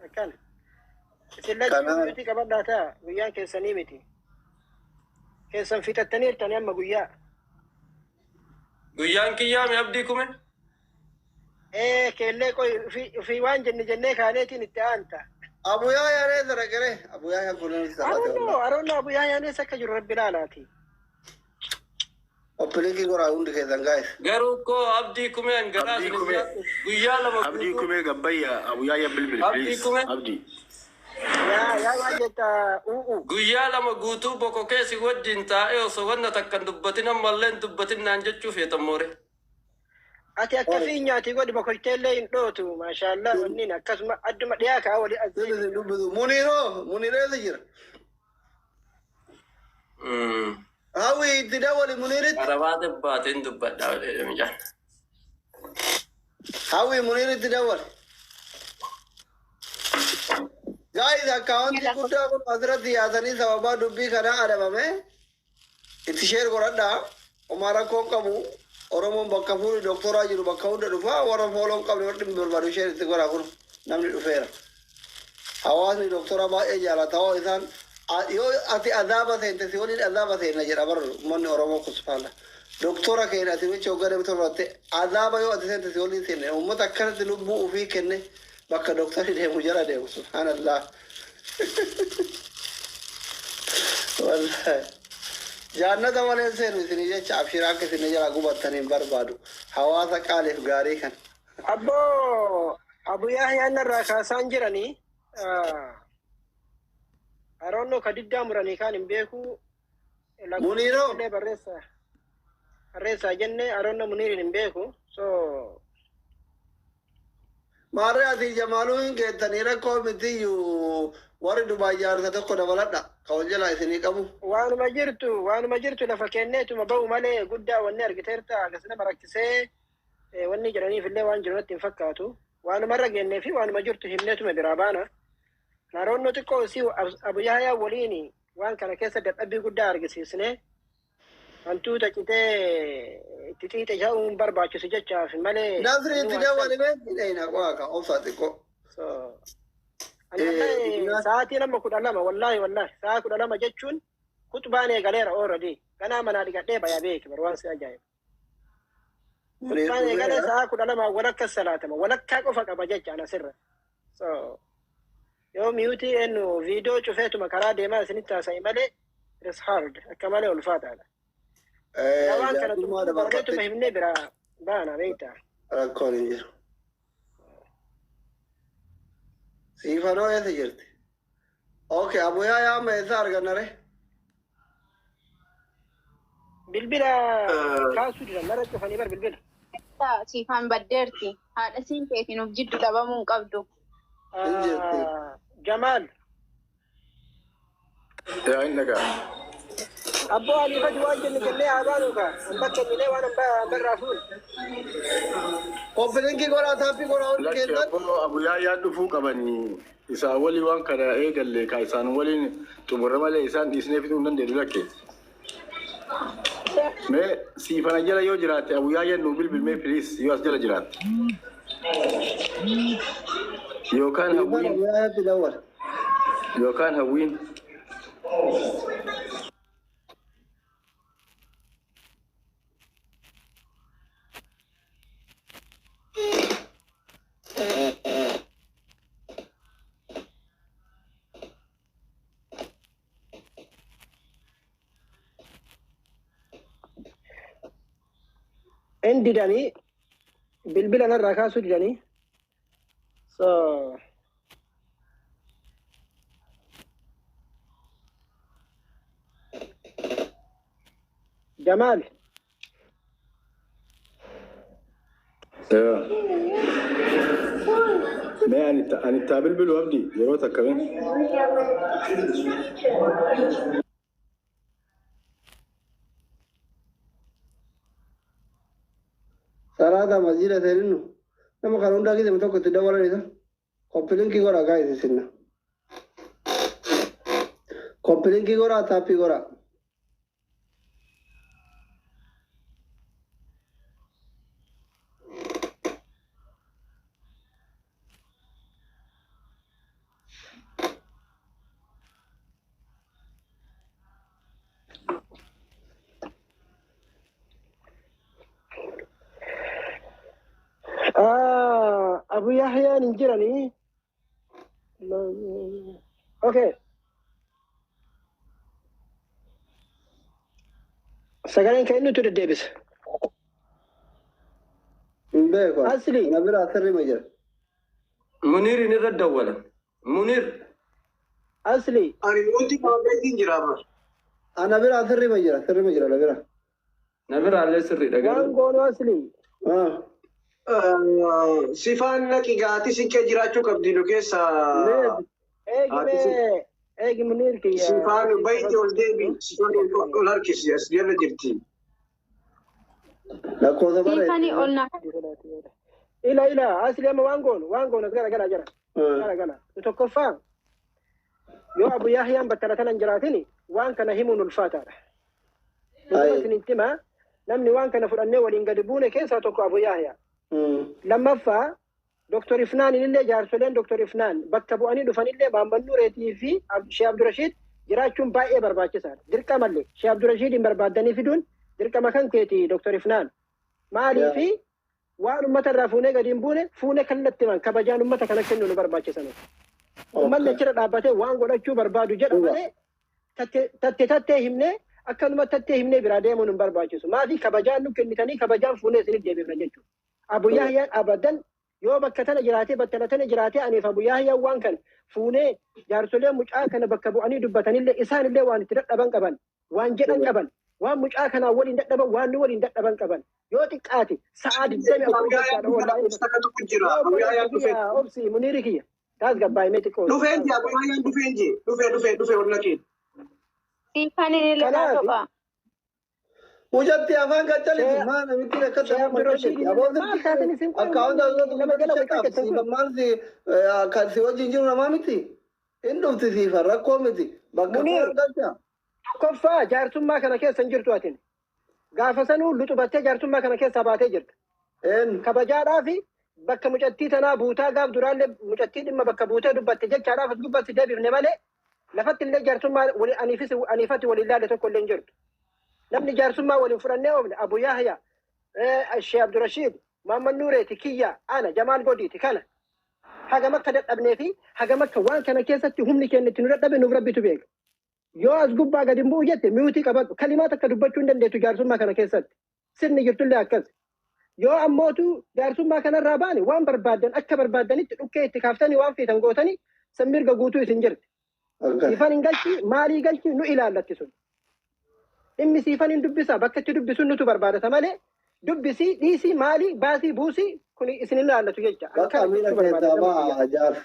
Akkana. Isin lachuu Kanaaf miti qabadhaa ta'a guyyaan keessanii miti. Keessan fixattanii jirtanii amma guyyaa. Guyyaan kiyyaame Abdii Kume? Ee keellee qoy ufii waan jenne jennee kaaneetiin itti aanta. Abuyaa yaanee daragare. Abuyaa yaa kunuun salate wallah. Aroonnoo Abu Yaayaanis akka jiru rabbi laalaati. Oppilinkii goraa hundi keessan guys. Garuu koo Abdii Kumee an garaa Abdii isin Kumee. guyyaa lama Abdii guutuu Kumee Gabbayya Abuyyaa Bilbil Abdii please. Kumee Abdii. Yaa waan jetta u'u. Guyyaa lama guutuu bokokee si wajjin taa'ee osoo wanna takka hin dubbatin ammallee hin dubbatin naan jechuu feetan moore. Ati akka fiinyaati godhi bokolteellee hin dhootu maashaallah wanniin akkasuma adduma dhiyaa kaa wali as Sirri deebi. isin dubbisu. Muniiroo Muniireetu jira. Hawwi itti dawwali Muniiritti. Arabaate baateen dubbadhaa jedhe mucaan. Hawwi Muniiritti dawwali. Guys akkaawwantii guddaa kun asirratti yaasanii sababaa dubbii kanaa adabame itti sheer godhadhaa. Homaa rakkoon qabu. Oromoon bakka fuudhi doktoraa jiru bakka hunda dhufa warra fooloo hin qabne warri dhimmi barbaadu sheer itti godhaa kun namni dhufeera. Hawaasni doktora baay'ee jaalata hoo isaan yoo ati azaaba seente si waliin azaaba seenna jedha bar uummanni Oromoo kun subhaanallah. Doktora keenya ati wicha waggaa deemtu torbatte azaaba yoo ati seente si waliin seenne uummata akkanatti lubbuu ofii kenne bakka doktorri deemu jala deemu subhaanallah. Wallahi. Jaannata malee hin seenu isinii jecha abshira akka isin jala gubattan hin barbaadu. Hawaasa qaaliif gaarii kan. Abboo Abu Yahyaan narraa kaasaan jiranii aroonnoo ka diddaa muranii kaan hin beeku lakkoofsa Muniiroo illee barreessaa jenne aroonnoo Muniiriin hin beeku so Maarree ati Jamaaluu hin geettanii rakkoo mitiyyuu warri Dubaay jaarsa tokko dabaladha ka wal jalaa isinii qabu. Waanuma jirtu lafa kenneetuma ba'u malee guddaa wanni argiteerta akkas nama rakkisee wanni jedhaniif illee waan jiru natti hin fakkaatu. Waanuma irra geennee fi waanuma jirtu himneetuma biraa baana. Naroonnoo xiqqoo isii Abu Yahyaa waliin waan kana keessa dadhabbii guddaa argisiisne hantuuta citee itti xiixe ta'uun barbaachisu jechaaf malee Nasri inni itti waan san. dawwali mee hidheena qo'a ka obsa xiqqoo. So ani wallahi sa'aatiin amma 12 wallaahi sa'a 12 jechuun kutubaan eegaleera already. Ganaa manaa dhiqadhee bayaa beeki bar waan si ajaa'iba. Muniir Kutubaan eegalee dhufeera. sa'a 12 walakka salaatama walakkaa qofa qaba jecha ana sirra. So yoo mute eenyu viidiyoo cufeetuma karaa deemaa isinitti haasa'i malee it is hard akka malee ulfaataadha. Yaa waan kana Jaarsummaa xumuruu dabarfatte gooneetuma himnee biraa baana beektaa. Rakkoon hin jiru. Siifanoo eessa jirti? Okay, Abuyaa yaa amma eessa arganna re? Bilbila kaasuu didan narra cufanii bar bilbila. Siifaan baddeerti. Haadha siin keetiin of jiddu dhabamuu hin qabdu. Hin jirti. Jamaal. Yaa hin dhagaa. Abboo aliifati waan jenne jennee haa baanu kaa. An bakka illee waan an barraa fuune. Copy link godhaa tap godhaa hundi Lakki keessan. abboo Abuyyaa yaa dhufuu qabanii isaan waliin waan kana eegalle ka isaan waliin xumurre malee isaan dhiisnee fixuu hin dandeenyu lakke. Mee siifana jala yoo jiraatte Abuyyaa yaa nuu bilbil mee please yoo as jala jiraatte. Yookaan Siifan Hawwiin Abuyaa yaatti dawwala. Yookaan Hawwiin. In didanii bilbila narraa kaasuu didanii. So Jamaal. Yaa. Mee ani itti haa bilbilu Abdi yeroo takka mee. Salaata masjida seeninnu nama kana hundaa gisema tokko itti dawwalan isa. Copy link godhaa guys isinna. Copy link godhaa tap godhaa. Abu Yahyaan hin jiranii. Okay. Sagaleen kan inni nuti deddeebisa. Hin beeku. Asli. Na biraa sirrii jira. Muniiriin irra dawwalan. Muniir. Asli. Ani nuti maamiltiin jira bara. Ana biraa sirrii jira. Sirrii jira na bira. Na biraallee sirriidha Waan garuu. goonu asli. Sifaan naqi gaati sinkee jiraachuu qabdi nu keessa. Eegi mee eegi Muniir kiyya. Sifaan bayti ol deebi. Sifaan ol harkisi as jala jirti. Lakkoofsa Siifanii ol na Ila ila asli amma waan goonu waan goonu as gara gara jira. Gara gara. Tokkoffaa yoo Abu Yahyaan bakka kana hin jiraatin waan kana himuun ulfaataadha. Dhuguma isinitti himaa namni waan kana fudhannee waliin gadi buune keessaa tokko Abu Yahyaa. Lammaffaa Dr. Ifnaan illee jaarsoleen Dr. Ifnaan bakka bu'anii dhufanillee Maamman Nuureetii fi Shee Abdurashiid jiraachuun baay'ee barbaachisaadha. Dirqamallee Shee Abdurashiid hin barbaaddanii fiduun dirqama kan keeti Dr. Ifnaan. Maaliifi waan uummata irraa fuunee gadi hin buune fuunee kallattimaan kabajaan uummata kana kennu nu barbaachisan. Uummanni achirra dhaabbatee waan godhachuu barbaadu jedha malee tatte tattee himnee akkanuma tattee himnee biraa deemuun hin barbaachisu. Maafi kabajaan nu kennitanii kabajaan fuunee isinitti deebifna jechuudha. Abu Yahyaan abadan yoo bakka tana jiraatee bakka tana jiraatee aniif Abu Yahyaan waan kana fuunee jaarsolee mucaa kana bakka bu'anii dubbatanillee isaanillee waan itti dadhaban qaban waan jedhan qaban waan mucaa kanaa waliin dadhaban waan nu waliin dadhaban qaban yoo xiqqaate sa'aa 24 jechaadha wallaahi. Obsi Muniiri kiyya taas gabbaa'imee xiqqoo. Dhufeen jee Abu Yahyaan dhufeen jee dhufee dhufee dhufee ol naqee. Siifanii illee Kanaaf soba. Mucatti afaan qaccalisu maa namitti akka Shee Abdurashiid maal taatan isin kun Akkaawunta nama jala wal qaqqabsan kun. maal si kan si wajjin jiru namaa miti. Hin dhufti siifa rakkoo miti. Bakka Muniir. kun galcha. Tokkoffaa jaarsummaa kana keessa hin jirtu atin. Gaafa sanuu luxubattee jaarsummaa kana keessaa baatee jirta. Een Kabajaadhaa fi bakka mucattii tanaa buutaa gaaf duraallee mucattii dhimma bakka buutee dubbatte jechaadhaaf as gubbatti deebifne malee lafatti illee jaarsummaa wali aniifis aniifatti waliin laalle tokko illee hin jirtu. Namni jaarsummaa waliin fudhannee oofne Abu Yahya, Shee Abdurashiid, Maamman Nuureeti, Kiyya, ana Jamaal Godiiti kana. Hagam akka dadhabnee fi hagam akka waan kana keessatti humni keenya itti nu dadhabe nuuf rabbitu beeka. Yoo as gubbaa gadi hin bu'u jette miyuutii qabadhu. Kalimaa takka dubbachuu hin dandeettu jaarsummaa kana keessatti. Sirni jirtullee akkas. Yoo ammootu jaarsummaa kanarraa baane waan barbaaddan akka barbaaddanitti dhukkee itti kaaftanii waan feetan gootanii san mirga guutuu isin jirti. Akkas. Siifan hin galchi maalii galchi nu ilaallatti sun. Dhimmi siifan hin dubbisa bakka itti dubbisuun nutu barbaadata malee dubbisii dhiisii maalii baasii buusii kun isin ilaallatu jecha. Bakka Akkana miira jechuu keessaa barbaada nama ba'a jaarsa.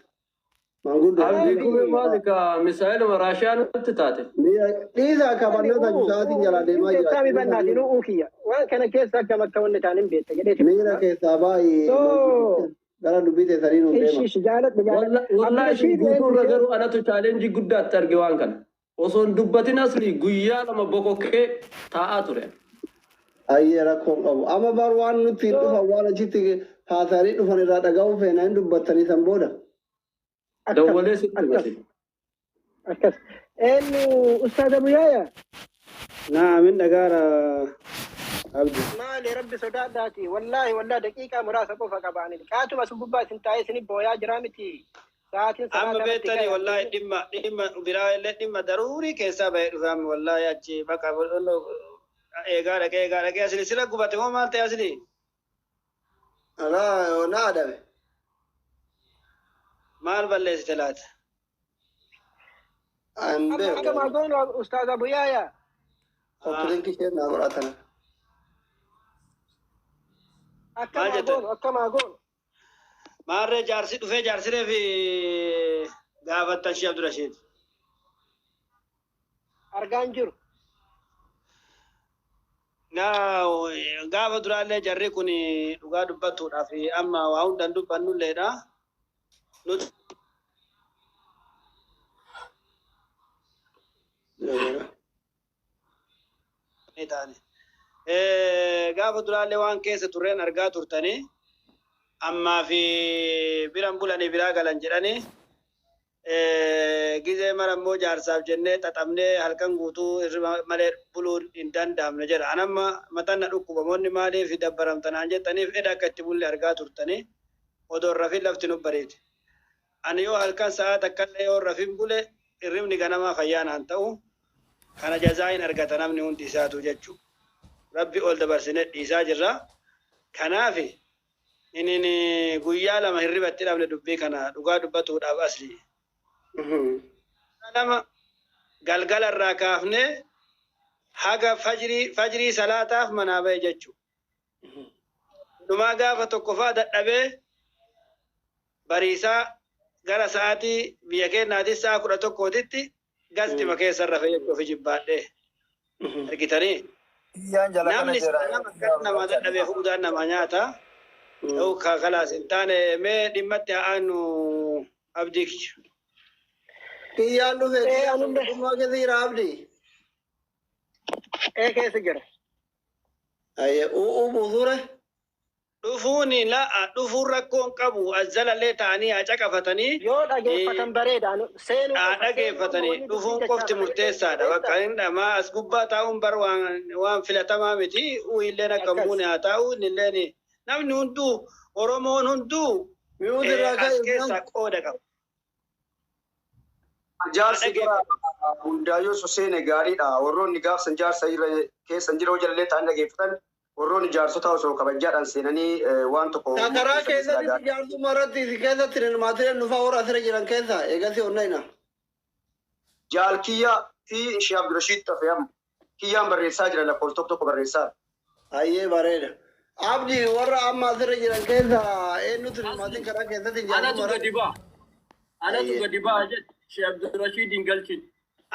Manguddoo. Abdii kumee maali ka misaa'iluma Raashiyaa nutti taate. Miira dhiisaa akka barnoota sa'aatiin jalaa deemaa jira. Keessaa mi bannaatiin u'uu kiyya. Waan kana keessa akkam akka wanni ta'an hin beekta jedheeti. Miira keessaa ba'i So gara dubbii teessanii nuun ishi deema. ishi jaaladhu jaaladhu. Wallaahi isin Abdurashiid guutuurra eenyu garuu anatu chaalenjii guddaatti arge waan kana. Osoo hin dubbatin asli guyyaa lama bokokkee taa'aa ture. Ayyee rakkoon qabu. Amma bar waan nutti hin dhufan waan achitti haasa'anii dhufan irraa dhaga'uu feena hin dubbattanii san booda. Akkas Dawwalee sitti akkas himate. akkas. Eenyu Ustaaz Abu Yahya? Naamin dhagaara abdi. Maali rabbi sodaadhaati. Wallaahi wallaahi daqiiqaa muraasa qofa qabaani. Qaatuma sun gubbaa isin taa'ee isin booyaa jira miti. Sa'aatiin Amma salaata irratti beektani ka'e. wallahi dhimma dhimma biraa illee dhimma daruurii keessaa bahee dhufe amma wallahi achi bakka eegaa dhaqee eegaa dhaqee asli sila gubate moo maal ta'e asli? Alaa na adabe. Maal balleessite laata? An Amma beeku. akkam haa goonu Ustaaz Abu Yahya? Koppiliinki ishee naa godhatana. Akkam Maal haa jette? goonu akkam haa goonu? Maarree jaarsi dhufee jaarsiree fi gaafattan Shee Abdurashiid. Argaan jiru. Na gaafa duraallee jarri kun dhugaa dubbattuudhaaf amma waa hundaan dubbannulleedha. Nuti ni taane. Gaafa duraallee waan keessa turreen argaa turtanii ammaa fi biran bulanii biraa galan jedhanii gizee mara immoo jaarsaaf jennee xaxamnee halkan guutuu hirriba malee buluun hin danda'amne jedha. Anamma mataan na dhukkubamoonni maaliif dabbaramtanaan jettaniif edha akka itti bulle argaa turtanii. Odoo rafin lafti nu bareede. Ani yoo halkan sa'aa takkallee yoo rafin bule hirribni ganamaa fayyaa naan ta'u kana jazaa hin argata namni hundi isaatu jechuudha. Rabbi ol dabarsine dhiisaa jirra. Kanaaf inni guyyaa lama hirribatti dhabne dubbii kana dhugaa dubbatuudhaaf asli. Lama galgala irraa kaafnee haga fajrii salaataaf manaa ba'e jechuudha. Dhumaa gaafa tokko fa'aa dadhabee bariisaa gara sa'aatii biyya keenyaatis sa'a 11tti gastima keessa rafee jechuudha ofi jibbaadhee. Argitanii? Namni nama akkas namaa dadhabee fuudhaan nama nyaata. Ta'uu kalaas hin taane mee dhimmatti haa abdii kiyya. Kiyyaan dhufe kiyyaan dhufummaa keessa jira abdii. Ee keessa jira. Ayyee u'uu buusuure. Dhufuun la'a dhufuun rakkoon qabu as jalallee ta'anii haa caqafatanii. Yoo dhageeffatan bareeda. Seenuu Haa dhageeffatanii dhufuun qofti murteessaadha. Bakka inni dhamaa as gubbaa taa'uun bar waan filatamaa miti. Uuyilleen akka hin buune haa taa'u innilleen namni hunduu Oromoon hunduu Mi'uutu irraa as ka'e keessaa qooda qaba. Jaarsi gara hundaayyoo soseene gaariidha. Warroonni gaafsan jaarsa irra keessan jira hoo jallee ta'anii dhageeffatan warroonni jaarsota osoo kabajaadhaan seenanii waan tokko Karaa keessatti jaarsummaa irratti si keessatti hirmaatee nufaa warra asirra jiran keessa eegasii onnayna. Jaal Kiyyaa fi ishee Abdurashiid Xafee amma Kiyyaan barreessaa jira lakkoofsa tokko tokko barreessaa. Ayyee bareeda. Abdi warra amma asirra jiran keessa eenyutu hirmaatiin karaa keessatti Anatu jaarsummaa gadi ba'a. Anatu gadi ba'a jedhe Sheekh Abdurashiid hin galchin.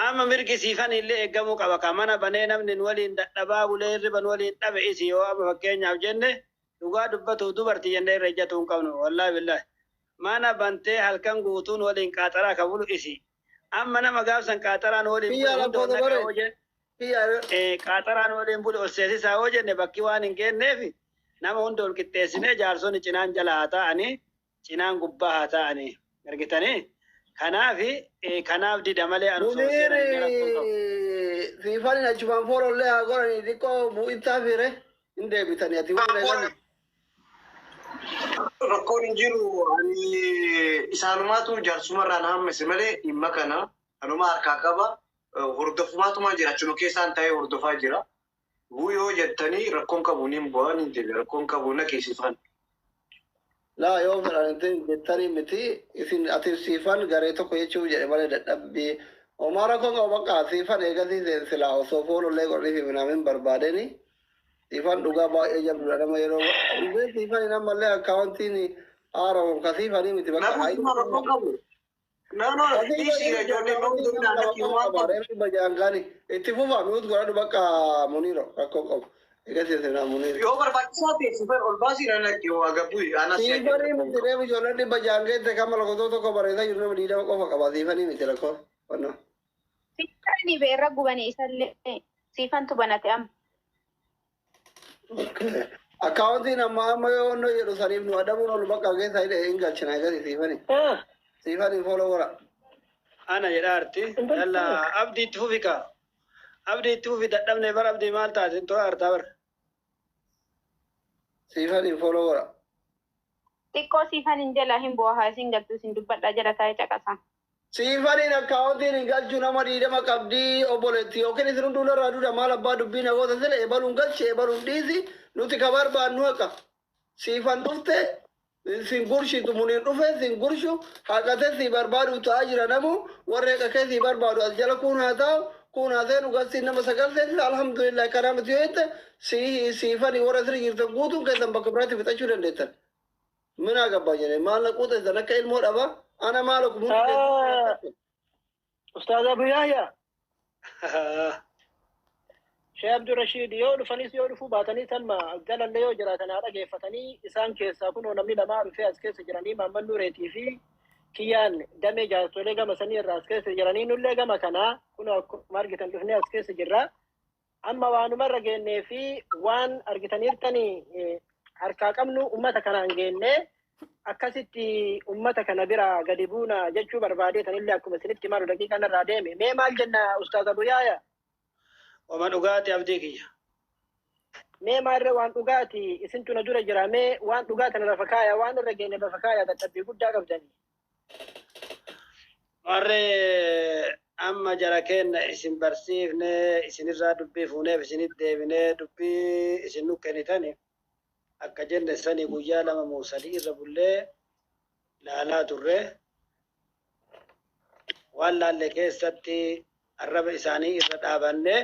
Amma mirgi siifan illee eegamuu qaba. Kan mana banee namni nu waliin dadhabaa bulee hirriba nu waliin dhabe isi yoo amma fakkeenyaaf jenne dhugaa dubbatuuf dubartii jennee irra ejjatu hin qabnu. Wallaahi billaahi. Mana bantee halkan guutuun waliin qaaxaraa kan bulu isi. Amma nama gaafsan qaaxaraan waliin Kiyyaa bulu hunda lakkoofsa ol bare. naqaa yoo jenne Kiyyaa qaaxaraan waliin bulu ol seesisaa yoo jenne bakki waan hin geenneef nama hunda ol qixxeessinee jaarsonni cinaan jala haa ta'anii cinaan gubbaa haa ta'anii argitanii. Kanaaf kanaaf dida malee anu Muniir siifan achumaan foolollee haa godhanii xiqqoo bu'ittaa fiire hin deebitanii ati waan eegalu. Rakkoon hin jiru ani isaanumaatu jaarsumarraan hammase malee dhimma kana anuma harkaa qaba. Hordofumaatuma jira achuma keessaan taa'ee hordofaa jira. Bu'u yoo jettanii rakkoon qabu niin bu'aa niin deebi'a rakkoon qabu na keessifan. Laa yoo fedhan jettanii miti isin ati siifan garee tokko jechuuf jedhe malee dadhabbii. Homaa rakkoon qabu bakka siifan eegasii seensilaa osoo foolollee godhanii fi minaamin barbaadeni. Siifan dhugaa baay'ee jabduudha nama yeroo dhugee siifan ammallee akkaawuntiin haaramu ka siifanii miti bakka Namni rakkoo qabu. No, dhiisii ijoollee nama hundinaan natti himaa qabu. Itti fufa mi'uut godhadhu bakka Muniiro rakkoo qabu. Eegasii seenaa Muniiro. Yoo barbaachisaa ta'e siifan ol baasii na natti waa gabbuu anas Siifanii miti reefu ijoolleen dhibba jaan geesse kan malakotoo tokko bareedaa jiru nama 20 qofa qaba siifanii miti rakkoo. Fannoo. Siifani beerra gubanii isallee siifantu banate amma. Akkaawuntiin amma amma yoo onnoo jedhu saniif nu adabuun ol bakka keessa hidhee hin galchina eegasii siifanii. Siifanii fooloo godha. Ana jedha arti. Yalla abdii itti fufi kaa. Abdii itti fufi dadhabne bara abdii maal taate tola artaa bara. Siifanii fooloo godha. Xiqqoo siifan hin jala hin bu'aa haa isin galtuu isin dubbadhaa jala taa'ee caqasa. Siifaniin akkaawuntiin hin galchu nama 20 qabdii obboleetti yookiin isin hunduu narraa duudha maal abbaa dubbii nagoota sile ebaluun galchi ebaluun dhiisi nuti ka barbaannu haqa. Siifan dhufte sin gurshitu muniin dhufe sin gurshu haqate si barbaadu ta'aa jira namu warri haqa kee si barbaadu as jala kun haa ta'u kun haa seenu galsiin nama sagal seensisa alhamdulillah kanaa miti yoo jette siifanii warra sirri jirtan guutuun keessan bakka biraatti fixachuu dandeettan. Mina gabbaa jedhee maal naquuta isan akka ilmoo dhaba ana maal oku Ustaaz Abu Yahya. Sheekh Abdurrashiid yoo dhufanis yoo dhufuu baatanii salma jalallee yoo jiraatan haa dhageeffatanii isaan keessaa kunoo namni lamaa dhufee as keessa jiranii Maamman Nuureetii fi Kiyyaan damee jaarsolee gama sanii irraa as keessa jiranii nullee gama kanaa kunoo akkuma argitan dhufnee as keessa jirra. Amma waanumarra geennee fi waan argitaniirtanii harkaa qabnu ummata kanaan geennee akkasitti ummata kana bira gadi buuna jechuu barbaadee tanillee akkuma isinitti malu daqiiqaa narraa deeme. Mee maal jenna Ustaaz Abu Yahya? Wama dhugaati abdii kiyya. Mee maarree waan dhugaati isintu na dura jira, mee waan dhugaa tana lafa kaaya, waan irra geenne lafa kaaya, dadhabbii guddaa qabdanii. Warri amma jara kenna isin barsiifne, isinirraa dubbii fuuneef isinit deebinee dubbii isin nu kennitani akka jenne sani guyyaa 2 moo 3 irra bullee laalaa turre. Waan laalle keessatti arraba isaanii irra dhaabanne,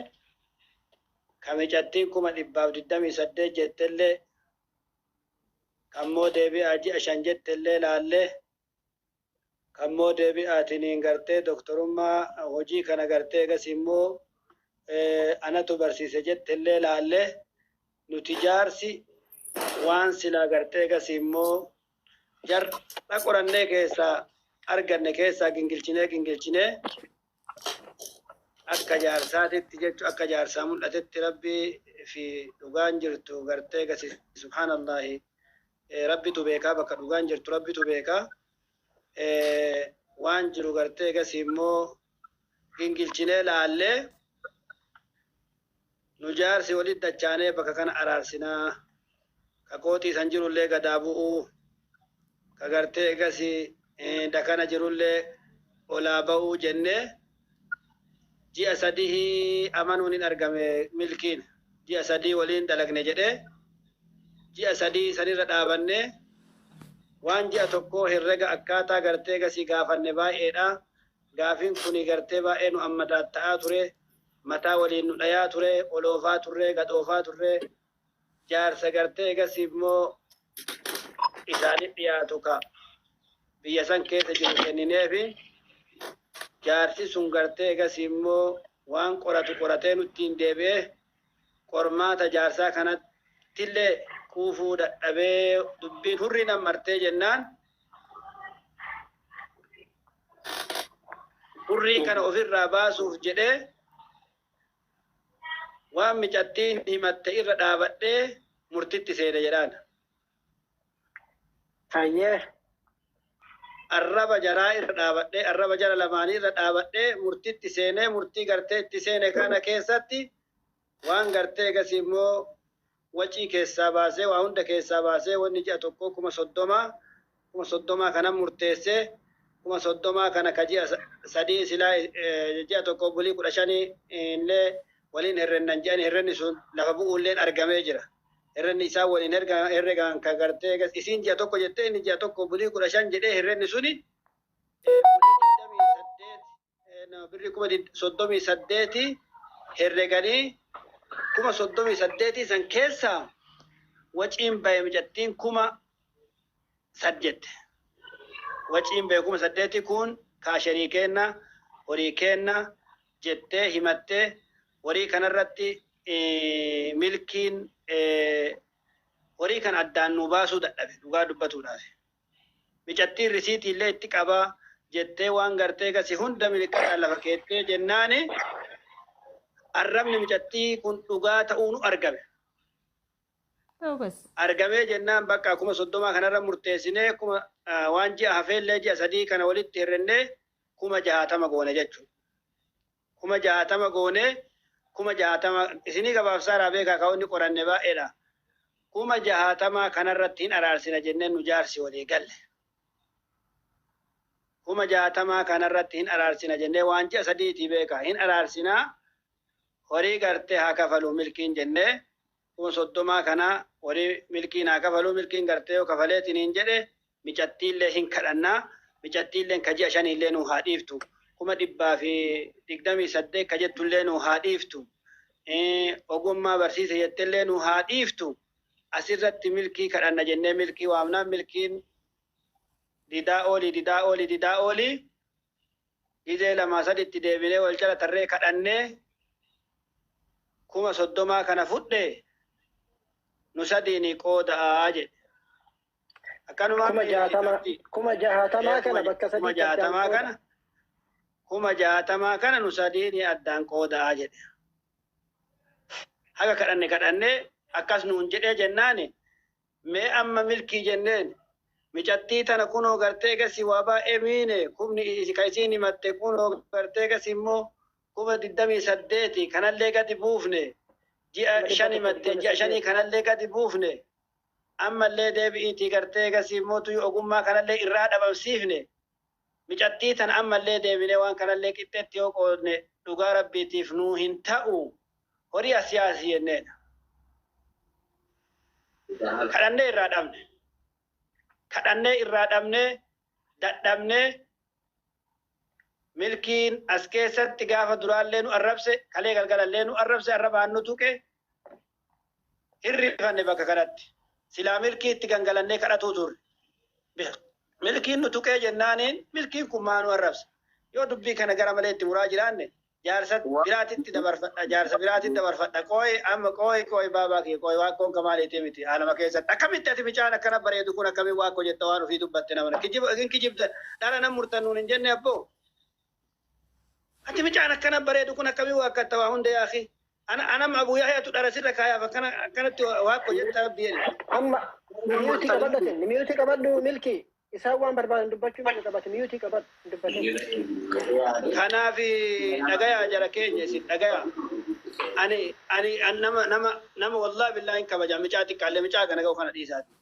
kamicattiin 128,000 jettellee, kammoo deebi'aa ji'a 5 jettellee laallee, kammoo deebi'aatiniin gartee doktorummaa hojii kana gartee egas immoo anatu barsiise jettellee laallee, nuti jaarsi waan silaa gartee egas immoo jarra qorannee keessaa arganne keessaa gingilchinee gingilchinee akka jaarsaatitti jechu, akka jaarsaa mul'atetti, Rabbii fi dhugaan jirtu gartee gasi, subhaanallahi, Rabbitu beekaa, bakka dhugaan jirtu Rabbitu beekaa. Waan jiru gartee gasi immoo gingilchinee laallee, nu jaarsi walitti dachaanee bakka kana araarsinaa, ka kootii san jirullee gadaa bu'uu, ka gartee gasi dakana jirullee olaa ba'uu jennee, ji'a 3 amanuun hin argame. Milkiin ji'a 3 waliin dalagne jedhee, ji'a 3 sanirra dhaabannee, waan ji'a tokkoo herrega akkaataa gartee gasii gaafanne baay'eedha. Gaafiin kuni gartee baay'ee nu ammadaatta'aa ture, mataa waliin nu dhayaa ture, oloofaa turre, gadhoofaa turre. Jaarsa gartee egasii immoo isaanit dhiyaatu ka biyya san keessa jiru kennineefi, jaarsi sun gartee egasii immoo waan qoratu qoratee nuttiin deebi'ee, qormaata jaarsaa kanattillee kuufuu dadhabee, dubbiin hurrii nammartee jennaan, hurrii kana ofirraa baasuuf jedhee waan micattiin himatte irra dhaabadhee murtitti seene jedhaan. Hayyee. Arraba jaraa irra dhaabadhee, arraba jara lamaanii irra dhaabadhee murtitti seenee, murtii gartee itti seene kana keessatti waan gartee egas immoo wacii keessaa baasee, waa hunda keessaa baasee, wanni ji'a tokkoo 30,000, 30,000 kana murteessee, 30,000 kana ka ji'a 3 silaa ji'a tokko bulii 15 illee waliin herrennan jedhan, herrenni sun lafa bu'uulleen argamee jira. Herrenni isaan waliin herregan ka gartee isiin ji'a tokko jettee, inni ji'a tokko bulii 15 jedhee, herrenni suni bulii 28, birri 38,000 herreganii, 38,000 san keessaa waciin bahe micattiin 8,000 jette. Waciin bahe 8,000 kun kaasherii kenna, horii kenna jettee himattee, horii kanarratti milkiin horii kan addaan nu baasuu dadhabe dhugaa dubbatuudhaaf. Micattiin risiitii illee itti qabaa jettee, waan gartee gasi hunda miliqqataan lafa keettee jennaani, arrabni micattii kun dhugaa ta'uu nu argame. Argamee jennaan, bakka 30,000 kanarra murteessinee, kuma waan ji'a hafeellee ji'a 3 kana walitti hirrennee 60,000 goone jechuudha. 60,000 goone, 60,000 isinii gabaabsaaraa beekaa, kaa'onni qoranne baay'eedha. 60,000 kanarratti hin araarsina jennee nu jaarsi walii galle. 60,000 kanarratti hin araarsina jennee, waan ji'a sadiitii beekaa, hin araarsinaa, horii gartee haa kafaluu milkiin jennee, 30,000 kana horii milkiin haa kafaluu. Milkiin gartee yoo kafaleetiin hin jedhe, micattiillee hin kadhannaa, micattiilleen ka ji'a shaniillee nuu haa dhiiftu, 128,000 ka jettullee nuu haa dhiiftu, ogummaa barsiise jettellee nuu haa dhiiftu, asirratti milkii kadhanna jennee milkii waamnaa, milkiin didaa oolii, didaa oolii, didaa oolii, gizee lama saditti deebinee wal jala tarree kadhannee, 30,000 kana fudhe, nu sadiini qooda'aa jedhe. Akkanumaan 60,000, 60,000 kana bakka kuma sadiitti addaan jaatamaa qooda. Kana 60,000 kana nu sadiini addaan qooda'aa jedhe. Haga kadhanne kadhannee akkas nuun jedhee jennaani, mee amma milkii jenneen, micattii tana kunoo gartee gasi waa baay'ee miine, kumni ka isiin himatte kunoo gartee gasi immoo 28,000 kanallee gadi buufne. Ji'a shani mattee ji'a shanii kanallee gadi buufne. Ammallee deebi'iitii gartee gasii mootu ogummaa kanallee irraa dhabamsiifne. Micattii tan ammallee deebinee waan kanallee qixxeetti yoo qoodne dhugaa rabbiitiif nuu hin ta'u. Horii asiyaasii jenneedha. Kadhannee irraa dhabne. Kadhannee irraa dhabne dadhabne milkiin as keessatti gaafa duraallee nu arrabse kalee galgalallee nu arrabse arrabaan nu tuqe hirrifanne bakka kanatti. Silaa milkii itti gangalannee kadhatuu turre. Milkiin nu tuqee jennaaniin milkiin kun maa nu arrabse. Yoo dubbii kana gara malee itti muraa jiraanne jaarsa biraatitti dabarfadha jaarsa biraatitti dabarfadha qooyi amma qooyi qooyi baabaa kiyya qooyi waaqoon kamaaliitii miti haalama keessatti akkamitti ati micaan akkana bareedu kun akkamiin waaqoo jetta waan ofii dubbatte nama kijiba hin kijibda dhala nam murtannuun hin jenne abboo ati micaan akkana bareedu kun akkamiin waaqatta waa hunda yaaki ana anam Abu Yahyaatu dhara sirra kaayaaf akkana akkanatti waaqoo jetta rabbi jedhe. Amma mute qabadhatin mute qabadhu milki isaan waan barbaadan dubbachuu mirga qabate mute qabadhu dubbatin. Kanaaf dhagayaa jara keenya isin dhagayaa. Ani ani an nama nama nama wallahi billahi hin kabaja micaa xiqqaallee micaa kana ga'u kana dhiisaati.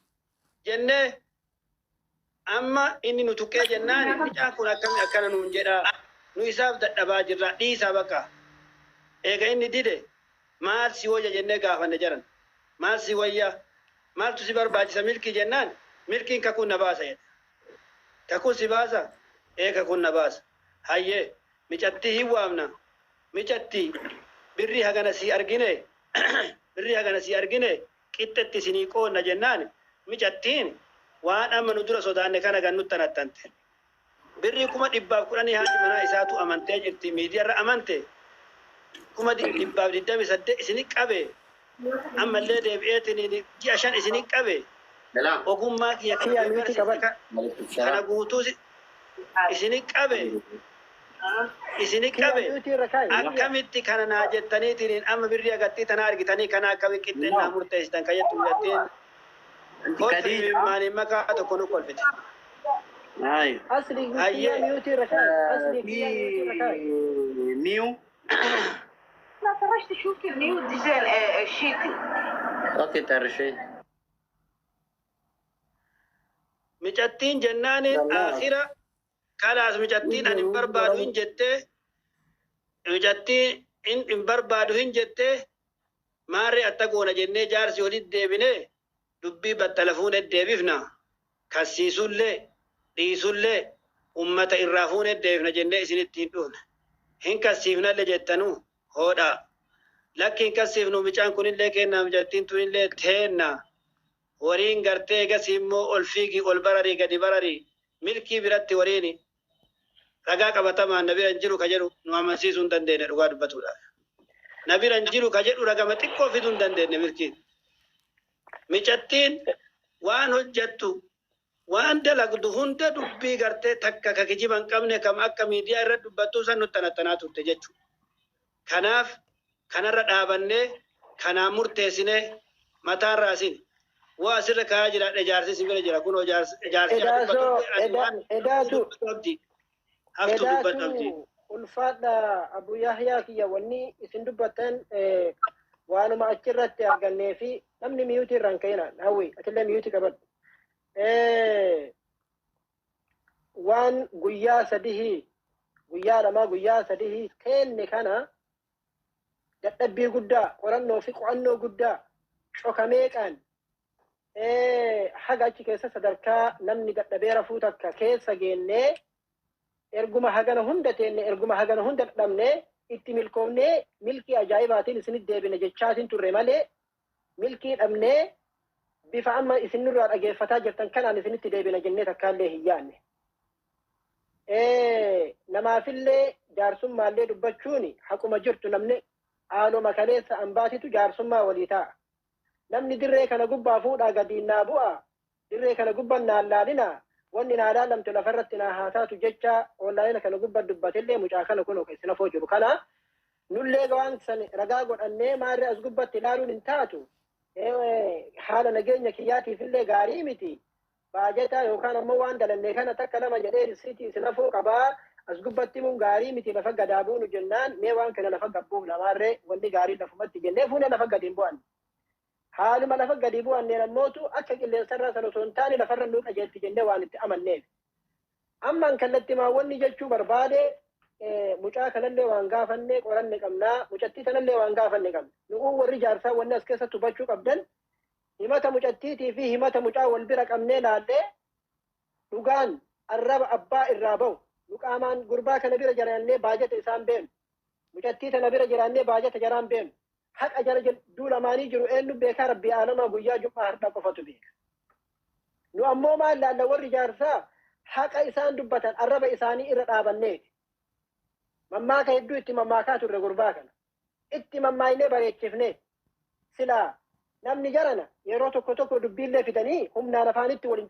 Jennee amma inni nu tuqee jennaan micaan kun akkami akkana nuun jedhaa nu isaaf dadhabaa jirra dhiisaa bakka. Eega inni dide maal si wayya jennee gaafanne jaran. Maal si wayya maaltu si barbaachisa milkii jennaan milkiin kakuun na baasa jedhe. Kakuun si baasa ee kakuun na baasa. Hayyee micattii hin waamna. Micattii birrii hagana si argine birrii hagana si argine qixxetti isinii qoonna jennaan micattiin waan amma nu dura sodaanne kana gan nutti anattante. Birrii 110,000 haati manaa isaatu amantee jirti miidiyaarra amante 128,000 isini qabe ammallee deebi'eetiin ji'a 5 isini qabe ogummaa kiyya Kiyya mute qabadhu. kana guutuu isini qabe isini Kiyya qabe mute irra kaa'i. akkamitti kana naa jettaniitiin amma birrii agartii tana argitanii kana akkami qixxeen naa murteessitan kan jettu jetteen kolfi maaniin makaa tokko nu kolfite. Asli kiyya Hayyee. mute irra kaa'i. Asli kiyya mute irra kaa'i. Miu. لا ترشت شوفي النيو ديزاين الشيتي. Okay, tarishee. Micattiin jennaaniin akhira kalaas micattiin ani hin barbaadu hin jettee micattiin hin barbaadu hin jettee maarree atta goona jennee jaarsi walitti deebinee dubbii battala fuunee deebifna kassiisullee dhiisullee ummata irraa fuunee deebifna jennee isinitti hin dhufne. Hin kassiifnallee jettanuu hoodhaa. Lakki hin kassiifnu micaan kunillee kennaa micattiin tunillee teenna. Horiin gartee egas immoo ol fiigi ol bararii gadi bararii milkii biratti horiin ragaa qabatamaan na bira hin jiru ka jedhu nu amansiisuu hin dandeenye dhugaa dubbatuudhaaf. Na bira hin jiru ka jedhu ragama xiqqoo fiduu hin dandeenye milkiin. Micattiin waan hojjettu waan dalagdu hunda dubbii gartee takka ka kijiba hin qabne kam akka miidiyaa irra dubbattuu san nutti anattanaa turte jechuudha. Kanaaf kanarra dhaabannee kanaan murteessinee mataan raasin waa asirra kaa'aa jiraadha jaarsi si bira jira kunoo jaarsi Edaasoo edaatu abdi haftu dubbadhu abdi. Edaatu ulfaadha Abu Yahyaa kiyya wanni isin dubbattan waanuma achirratti argannee fi namni mute irra hin ka'ina hawwi atillee mute qabadhu. Waan guyyaa sadihii guyyaa lamaa guyyaa sadihii teenne kana dadhabbii guddaa qorannoo fi qo'annoo guddaa cokameeqaan haga achi keessa sadarkaa namni dadhabee rafuu takka keessa geennee erguma hagana hunda teenne erguma hagana hunda dadhabnee itti milkoomnee milkii ajaa'ibaatiin isinit deebine jechaatiin turre malee milkii dhabnee bifa amma isinirraa dhageeffataa jirtan kanaan isinitti deebina jennee takkaallee hin yaanne. Namaafillee jaarsummaallee dubbachuun haquma jirtu namni haaluma kaleessa ambaatitu jaarsummaa walii ta'a. Namni dirree kana gubbaa fuudhaa gadiin naa bu'a. Dirree kana gubbaan naan laalina. Wanni naa laalamtu lafarratti naa haa taatu jecha online kana gubbaa dubbatillee mucaa kana kun isin afoo jiru. Kana nullee waan san ragaa godhannee maarree as gubbatti ilaaluun hin taatu. Haala nageenya kiyyaatiif illee gaarii miti. Baajata yookaan ammoo waan dalannee kana takka lama jedhee risiitii isin afoo qabaa. As gubbatti himuun gaarii miti, lafa gadaa buunu jennaan, mee waan kana lafa gabbuuf namaarree wanni gaarii lafumatti jennee fuunee lafa gadi hin bu'anne. Haaluma lafa gadi bu'anneen ammootu akka qilleensarraa sana osoo hin taane lafarra nuu qajeelti jennee waan itti amanneef. Ammaan kallattimaa wanni jechuu barbaade, mucaa kanallee waan gaafanne qoranne qabnaa, mucattii sanallee waan gaafanne qabna. Nu'uu warri jaarsaa wanni as keessatti hubachuu qabdan, himata mucattiitii fi himata mucaa wal bira qabnee laallee, dhugaan arraba abbaa irraa bahu. Nu qaamaan gurbaa kana bira jiraannee baajata isaan beenu, mucattii tana bira jiraannee baajata jaraan beenu. Haqa jara jidduu lamaanii jiru eenyu beekaa? Rabbii aalamaa guyyaa jum'aa har'aa qofatu beeka. Nu ammoo maal laalla? Warri jaarsaa haqa isaan dubbatan arraba isaanii irra dhaabanneeti. Mammaaka hedduu itti mammaakaa turre, gurbaa kana itti mammaaynee bareechifne. Silaa namni jarana yeroo tokko tokko dubbiillee fidanii humnaan afaanitti waliin.